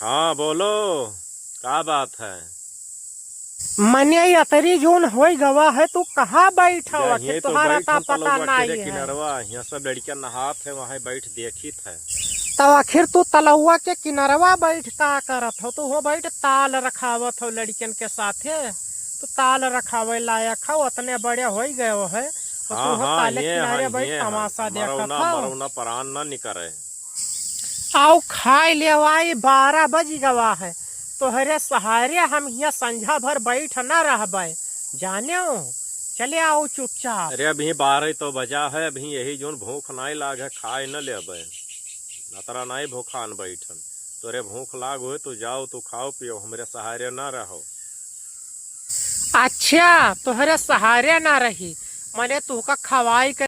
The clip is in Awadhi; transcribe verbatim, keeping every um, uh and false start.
हाँ, बोलो, का बात है? मने, अतरी जौन होइ गवा है, तू कहाँ बैठा? या आखिर हियाँ तो तोहार बैठन अता पता तलौवा नाई केरे है। किनरवा, हियाँ सब लड़कियाँ नहात है, वहाँ बैठ देखित है। तब आखिर तू तलौवा के किनरवा बैठ का करत हो? तू हो बैठ ताल रखावत हो लड़कियन के साथे। तू ताल रखावे लायक हो, अतने बड़े होइ गए हो है, तो हाँ, तू हो हाँ, ताले हियाँ, किनारे हाँ, बैठ हियाँ, हाँ। तमाशा देखत मरौना, हो। मरौना परान न निकरे। आउ खाइ लेवाई, बारह बजि गवा है। तोहरे सहारे हम हियाँ संझा भर बैठ न रहबै, जानेउ। चले आउ चुपचाप। अरे, अबहीं बारह तो बजा है, अबहीं यही जौन भूख नाई लाग है, खाइ न लेबै। अतरा नाई भूखान बैठन। तोरे भूख लाग होय तो जाओ, तू खाओ पियो, हमरे सहारे न रहो। अच्छा, तोहरे सहारे न रही, मने तुहका खवाई के